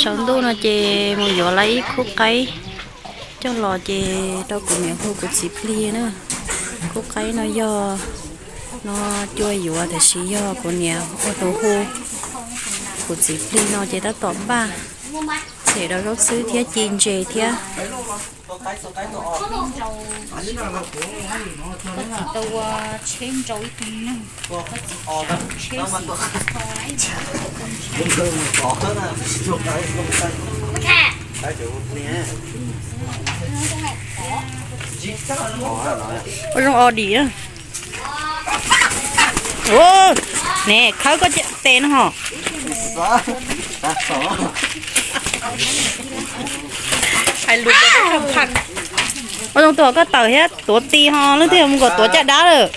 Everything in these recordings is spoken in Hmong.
Saum ntuj no ces mus yuav lawm ib khub qaib coj los ces rau kuv niam hu kuv txiv plig na. Khub qaib no yog no cua yuav tiam sis yog kuv niam ua tus hu kuv txiv plig no ces tab tom npaj them rau zaub xwb thiab ci ntses thiab. Ua zoo o dim. Ne khawb koj tes no ho. Hais lus, ua zoo tuag koj tawm thiab tuav ti ho leej twg mus kom tuav caj dab lawm.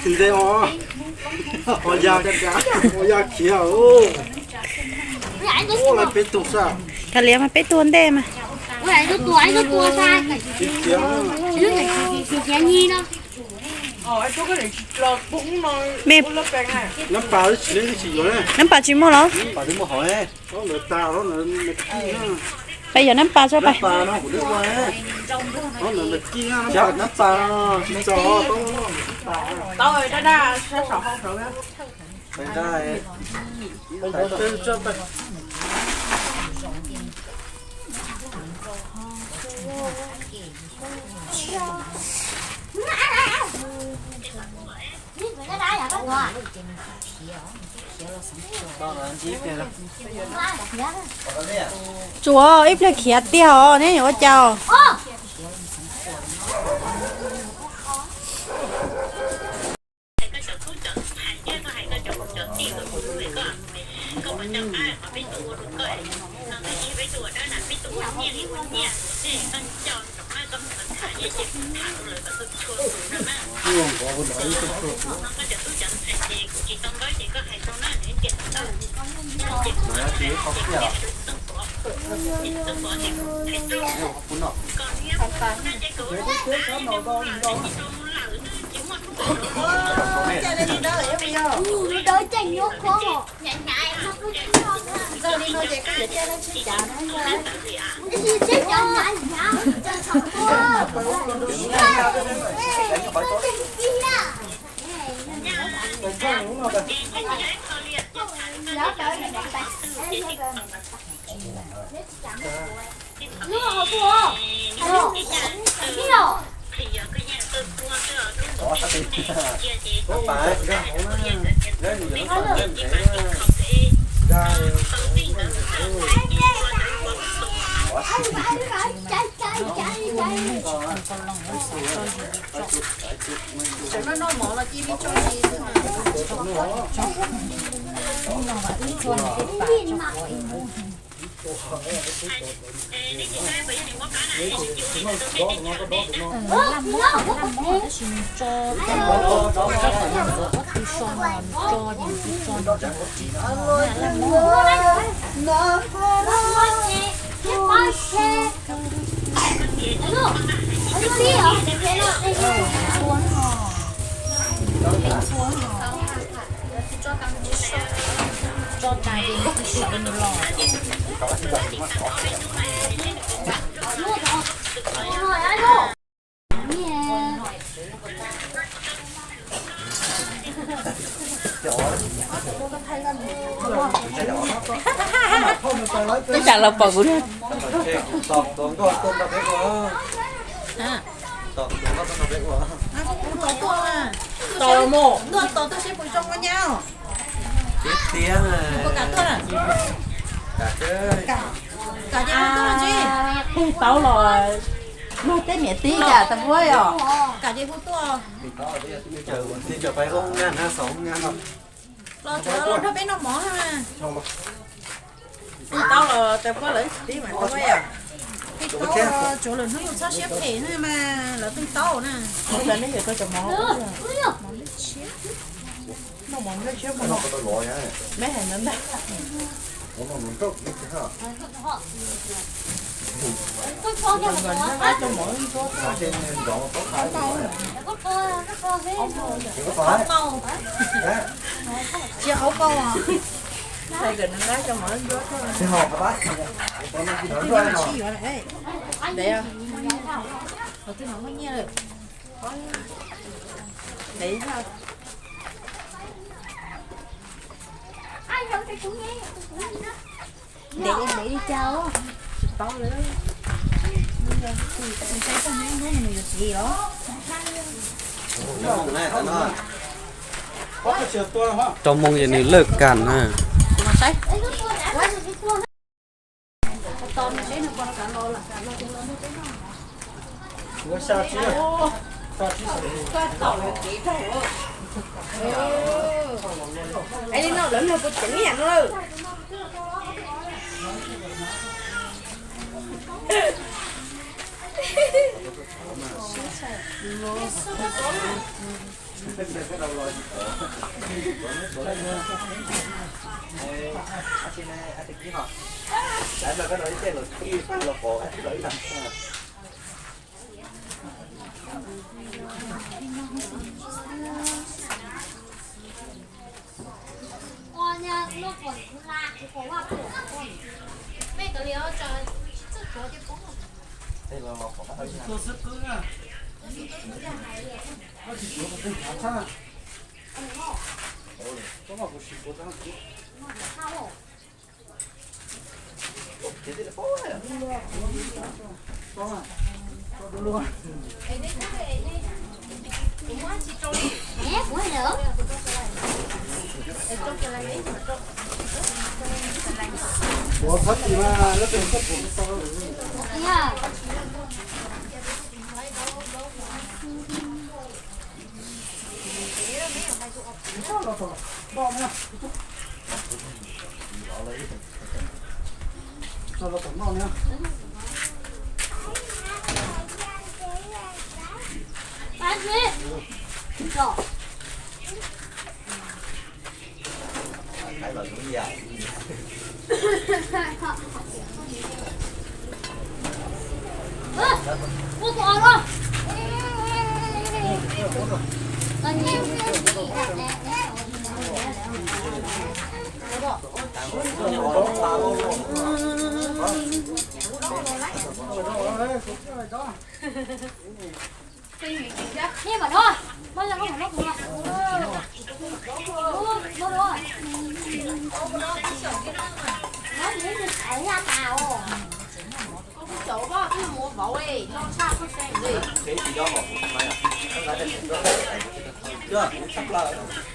Nte o, o ya, o ya khiav. Lawv peb tug xwb. Kav liam mas peb tug ntej mas. Nab pas tsis muaj los? Peb yuav nab pas tso pais. Tsuav ib pliag khiav tiag os, neb yuav ua cas? Twb tsam los pom kuv no. Pug tau los luag tej niam tib cas tas puab os. Los tsuav los nrog peb noj mov. Pug tau los tas puab lawv tib mas tas puab yom. Pug tau los tsuav lwm hnub yus txhob siab phem na mas lawv pug tau na. Mov tshiab. Tsis hauv koj. Thais kom nws nqa cov mov ntsuab. Ntev, twb no muaj nyiaj lawm. Ntev, ntev, ntev li cas os, tsis paub lawm. Tus saib tag neb hnub nws yuav siv os. Rau moo ces nws lawj kas na.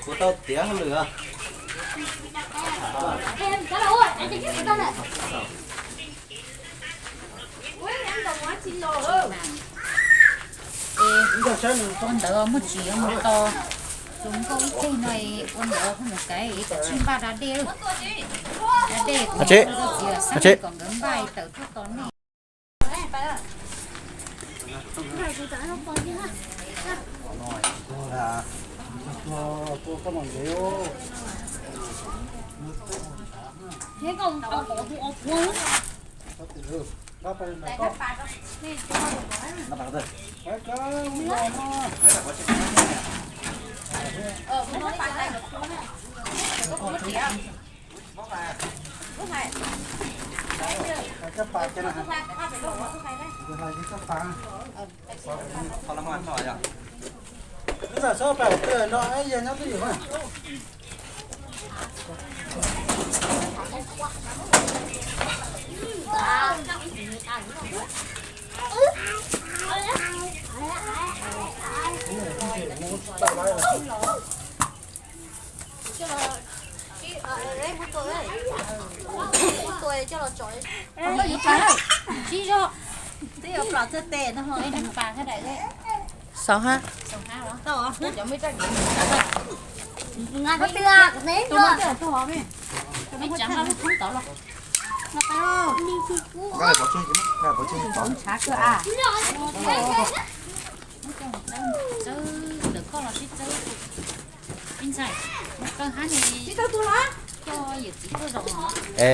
Kuv tau tiav hauj lwm. Ua ntawd muaj tsis yuav mus tos tus nkauj ib teg no, ua ntawd mus kaiv kom tsij npaj da dej. Da dej kuv txiv xab kom nkawd npaj tawm tuaj tos nej. Xav hab. Txawb ntawm koj los sib txawb. Ib ntxhais, muab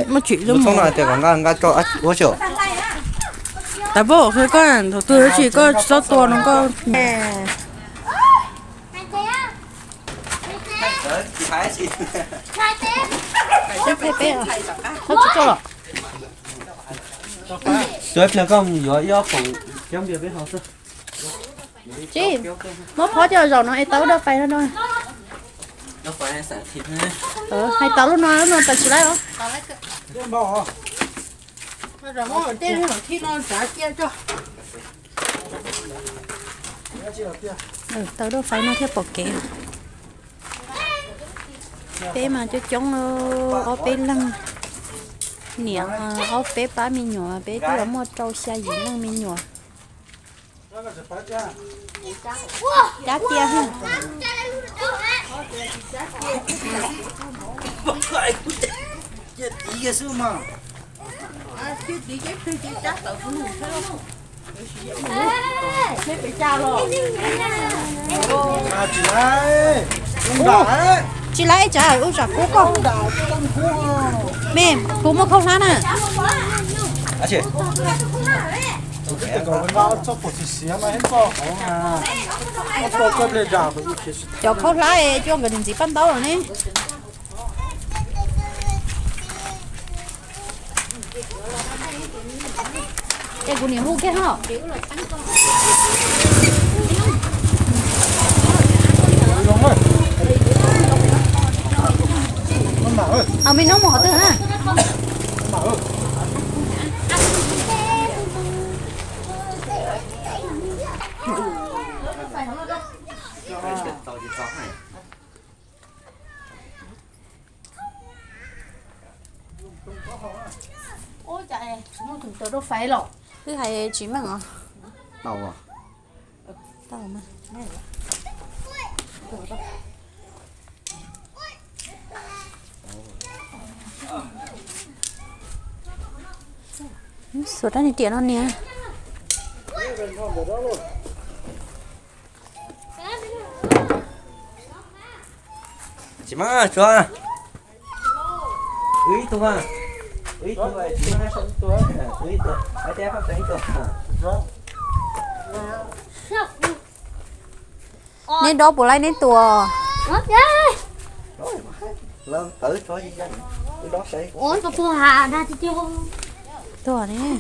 Muab tsim lub thoob no tias kom nqa nqa tso ua xwb. Tas npauj, koj thaum twg tsis koj tsis txhob tua no koj. Tsis tau los. Tua ib pliag koj mus yuav ib ob poom cov npias peb haus xwb. Tsis, muab phob coj zaum no es tau daj fais no no. Hais tau lub no, lub no tas tsis laib os. Tau daj fais no thiaj pom kev. Peb mas coob coob, ob peb leeg, niam ob peb pab me nyuam, peb twb los muaj rau xya yim leej me nyuam. Cab cia. Tsis laib, tsav ub tsam kub koj. Me, kuv muaj khaub hlab na. Cov khaub hlab es coj nkawd ntxiv paj ntaub los ne. Es kuv niam hu kiag ho. Au, me noob mus qhov twg na? Wb hais tsis meej os. Xuas rab niag riam no niam. Tsis mas tsuav. Wb ib tug, wb ib tug, tsis mas, wb ib tug, wb ib tug. Neb dob puas laib neb tua? Tuag ne.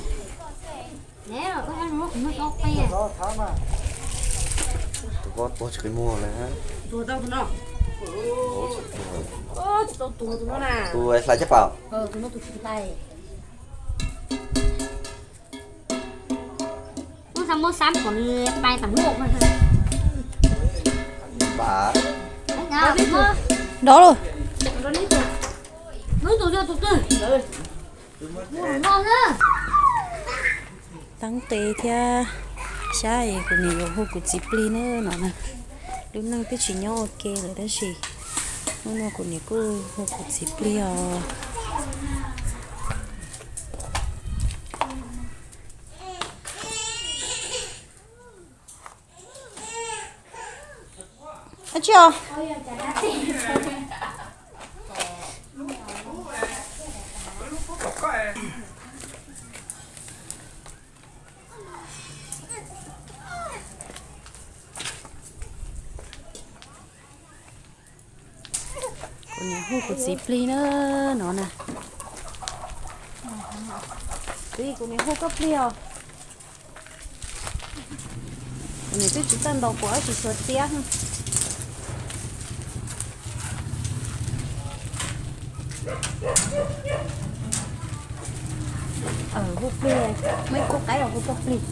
Tus hlais caj pas. Nrov lawm. Teeb tes thiab xyab es kuv niam yuav hu kuv txiv plig na no na. Lub neej twb tsis nyob ua ke lawm tab sis hnub no kuv niam kuj hu kuv txiv plig os. Dab tsi os? Kuv niam hu kuv txiv plig na no na. Kuv niam hu koj plig os. Kuv niam twb tsis txawj ntaus kuv dab tsi, xuas txiab. Hu plig, muaj ib khub qaib los hu koj plig.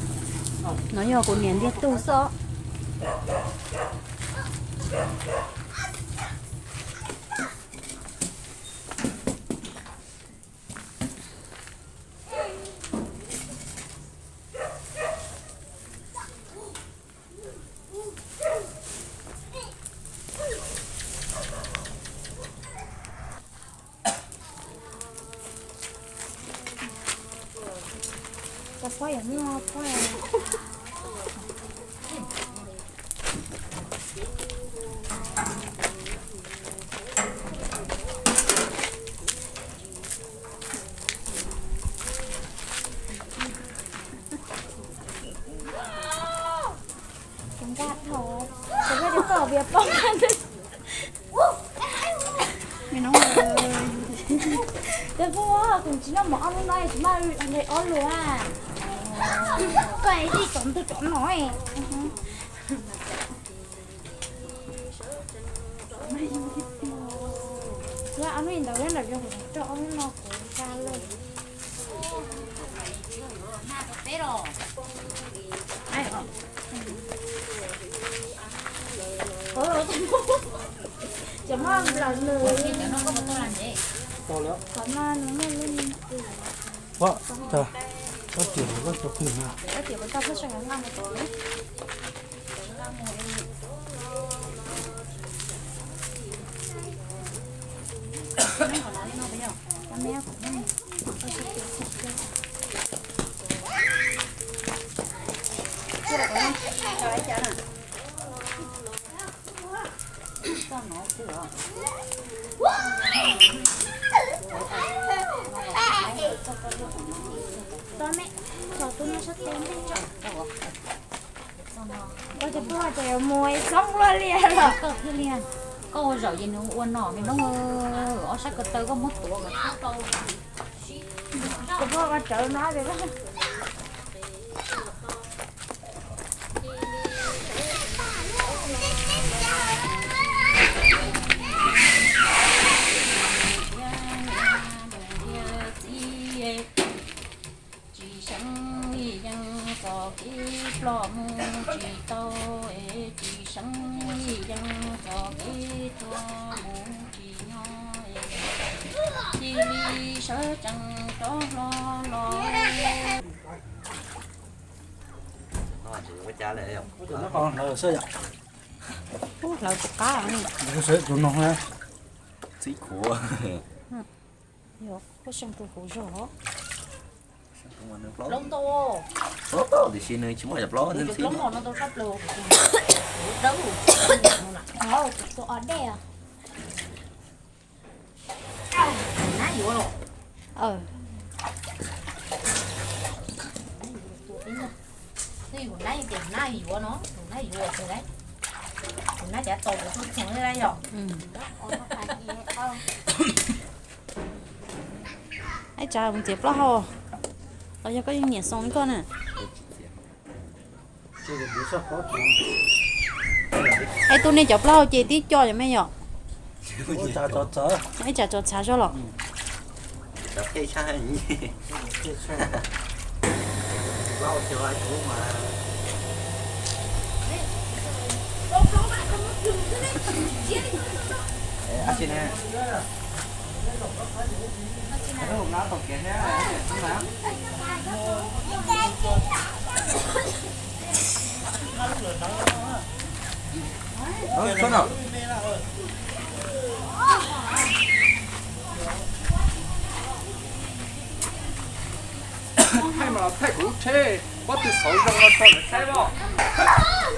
No yog kuv niam ntiag tug xwb. Tes kuv tsis noj mov ob lub no tsis maj nqe ob lub a. Koj li tom ntug cov no. Yog ob lub ntawd lawm, yog kuv rau ob lub no kuv nqa lawm. Cov maj nplawm nws. Qhov no nws muaj lub nti. Koj tias koj cov kws na. Koj tias koj tau phoj soj nqa mus tod. Ua cas pog ces mus xoob luaj li los. Koj thiaj li, koj ua zaum ces nws ua no me noob, ob sab ko taw koj muab tuav kom tau. Tus pog ko rawv no ces tsis seev yeej txoj kev ploj mus tsis tau, tsis seev yeej txoj kev tuag mus tsis nyob, cia li sawv tsees rov hlo los. Hlawv tsis qab. Txib khuav. Khuab seej rau kuv zog. Plaub ntau. Plaub ntau tiam sis nws tsis muaj yam plaub ntau. Plaub no no tau sab plaws. Dawb. Tus o dej. Nab yuav los. Nab tias nab yuav no, nab yuav tus nab, tus nab cav tos kuv tuaj txog li yom. Ib tsam mus txiav plaub hau, los yog koj yeej nyiam xoo li koj na. Es tus nej cov plaub hau ces tib co yom me yom. Ib tsam tso txhav zog los.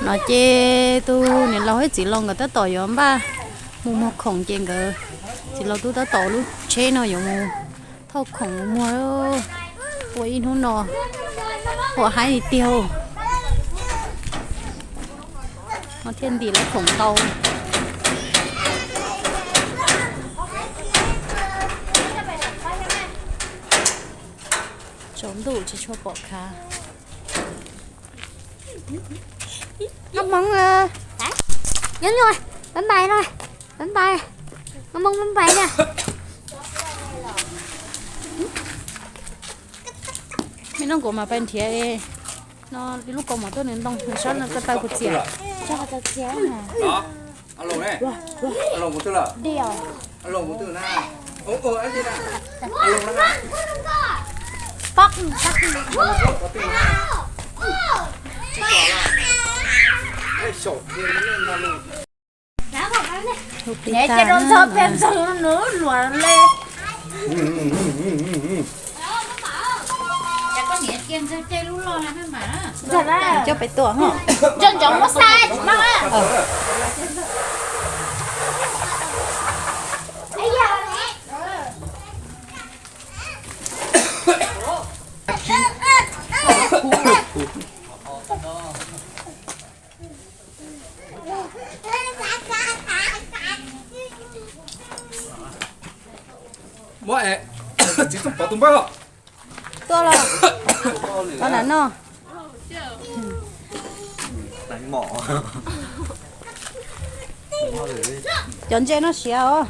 No ces tus niam laus thiab txiv laus nkawd tab tom yuav npaj mus muag khoom ces nkawd, txiv laus twb tab tom lub tsheb no yuav mus thauj khoom mus muag, ua ib hnub no ua haib li tiag. No thiaj ntim lawv khoom tau. Tsaus ntuj tsis tshua pom khav. Noj hmoov lawm. Nyob nyuaj, pab npais no, pab npais. Noj hmoov pab npais na. Me noj kuv mas pais nrhiav no lub kaus mom tuaj nws ntoo nws sab no ko taw puas txias. Pob, pob. Tus pis tas na. Coj pem tuam ho. Muab es txiv Txooj Pov tus npawb os. Tuaj los, tau nram no. Cov ntses no siav os.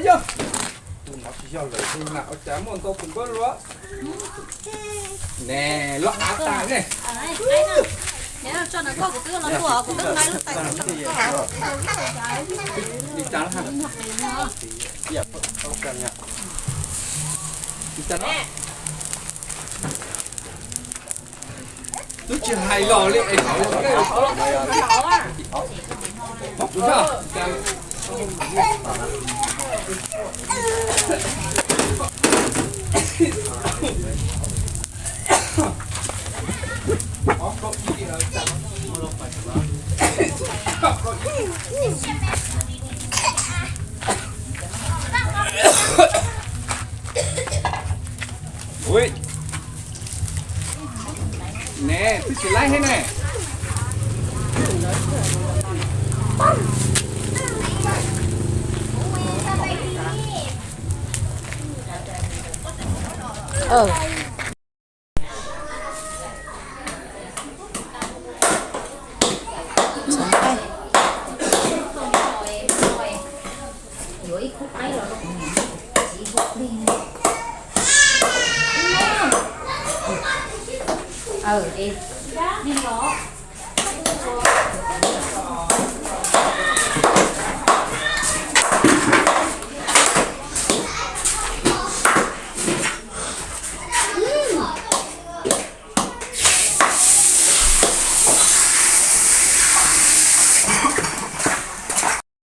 Yog, tus no tsis yog lawm, ua cas muaj ntau tus npawb luaj. Ne, loj av tas ne. Li cas los? Li cas los? Twb tsis hais los li es. Ui, ne, twb tsis laib thiab ne.